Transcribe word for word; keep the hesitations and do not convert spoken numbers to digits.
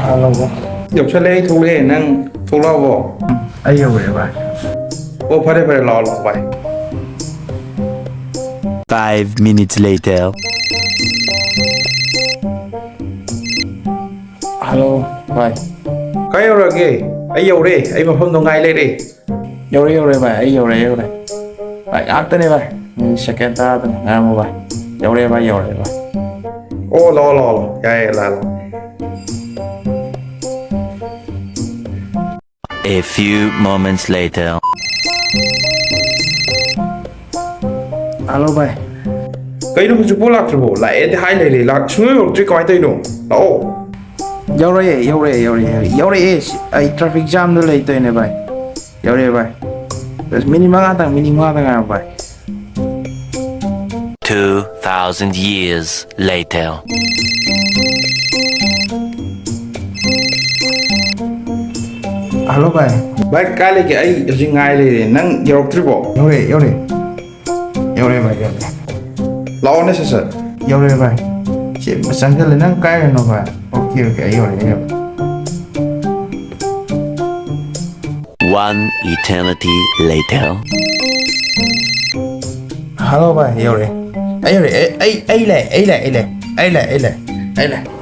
Hello ꯚꯥꯏ꯫ ꯌꯧꯁꯜꯂꯦ, ꯑꯩ ꯊꯣꯛꯂꯛꯑꯦ, ꯅꯪ ꯊꯣꯛꯂꯛꯑꯕꯣ? ꯑꯩ ꯌꯧꯔꯛꯑꯦ ꯚꯥꯏ꯫ ꯑꯣ, ꯐꯔꯦ ꯐꯔꯦ, ꯂꯥꯛꯑꯣ ꯂꯥꯛꯑꯣ ꯚꯥꯏ꯫ Five minutes later. ꯍꯜꯂꯣ ꯚꯥꯏ꯫ ꯀꯥꯏ ꯌꯧꯔꯒꯦ? ꯑꯩ ꯌꯧꯔꯦ, ꯑꯩ ꯃꯐꯝꯗꯣ ꯉꯥꯏ ꯂꯩꯔꯦ꯫ ꯌꯧꯔꯦ ꯌꯧꯔꯦ ꯚꯥꯏ, ꯑꯩ ꯌꯧꯔꯦ ꯌꯧꯔꯦ꯫ ꯚꯥꯏ ꯉꯥꯛꯇꯅꯦ ꯚꯥꯏ, ꯃꯤꯅꯤꯠ ꯁꯦꯀꯦꯟ ꯇꯔꯥꯗꯪ ꯉꯥꯏꯔꯝꯃꯣ ꯚꯥꯏ꯫ ꯌꯧꯔꯦ ꯚꯥꯏ, ꯌꯧꯔꯦ ꯚꯥꯏ꯫ ꯑꯣ, ꯂꯥꯛꯑꯣ ꯂꯥꯛꯑꯣ ꯂꯥꯛꯑꯣ, ꯌꯥꯏꯌꯦ, ꯂꯥꯛꯑꯣ ꯂꯥꯛꯑꯣ꯫ A few moments later. Hello ꯚꯥꯏ꯫ ꯀꯩꯅꯣ, ꯍꯧꯖꯤꯛꯐꯥꯎ ꯂꯥꯛꯇ꯭ꯔꯤꯕꯣ? ꯂꯥꯛꯑꯦꯗꯤ ꯍꯥꯏ ꯂꯩꯔꯦ, ꯂꯥꯛ-, ꯁꯨꯡꯌꯧ ꯌꯧꯔꯛꯇ꯭ꯔꯤ, ꯀꯃꯥꯏꯅ ꯇꯧꯔꯤꯅꯣ? ꯂꯥꯛꯑꯣ꯫ ꯌꯧꯔꯛꯑꯦ ꯌꯧꯔꯛꯑꯦ ꯌꯧꯔꯛꯑꯦ ꯌꯧꯔꯛꯑꯦ꯫ ꯌꯧꯔꯛꯑꯦ, ꯁꯤ-, ꯑꯩ ꯇ꯭ꯔꯥꯐꯤꯛ ꯖꯥꯝꯗ ꯂꯩ ꯇꯧꯔꯤꯅꯦ ꯚꯥꯏ꯫ ꯌꯧꯔꯛꯑꯦ ꯚꯥꯏ꯫ ꯑꯁ, ꯃꯤꯅꯤꯠ ꯃꯉꯥꯇꯪ, ꯃꯤꯅꯤꯠ ꯃꯉꯥꯇꯪ ꯉꯥꯏꯔꯣ ꯚꯥꯏ꯫ Two thousand years later. Hello ꯚꯥꯏ꯫ ꯚꯥꯏ, ꯀꯥꯏ ꯂꯩꯒꯦ? ꯑꯩ ꯍꯧꯖꯤꯛ ꯉꯥꯏ ꯂꯩꯔꯦ, ꯅꯪ ꯌꯧꯔꯛꯇ꯭ꯔꯤꯕꯣ? ꯌꯧꯔꯦ, ꯌꯧꯔꯦ꯫ ꯌꯧꯔꯦ ꯚꯥꯏ, ꯌꯧꯔꯦ꯫ ꯂꯥꯛꯑꯣꯅꯦ, ꯁꯠ ꯁꯠ꯫ ꯌꯧꯔꯦ ꯚꯥꯏ꯫ ꯁꯤ ꯆꯪꯁꯤꯜꯂꯦ꯫ ꯅꯪ ꯀꯥꯏꯗꯅꯣ ꯚꯥꯏ? ꯑꯣꯀꯦ, ꯑꯣꯀꯦ, ꯑꯩ ꯌꯧꯔꯦ, ꯑꯩ ꯌꯧꯔꯦ꯫ One eternity later. ꯍꯜꯂꯣ ꯚꯥꯏ, ꯌꯧꯔꯦ꯫ ꯑꯩ ꯌꯧꯔꯦ꯫ ꯑꯩ, ꯑꯩ, ꯑꯩ ꯂꯥꯛꯑꯦ, ꯑꯩ ꯂꯥꯛꯑꯦ, ꯑꯩ ꯂꯥꯛꯑꯦ, ꯑꯩ ꯂꯥꯛꯑꯦ, ꯑꯩ ꯂꯥꯛꯑꯦ, ꯑꯩ ꯂꯥꯛꯑꯦ꯫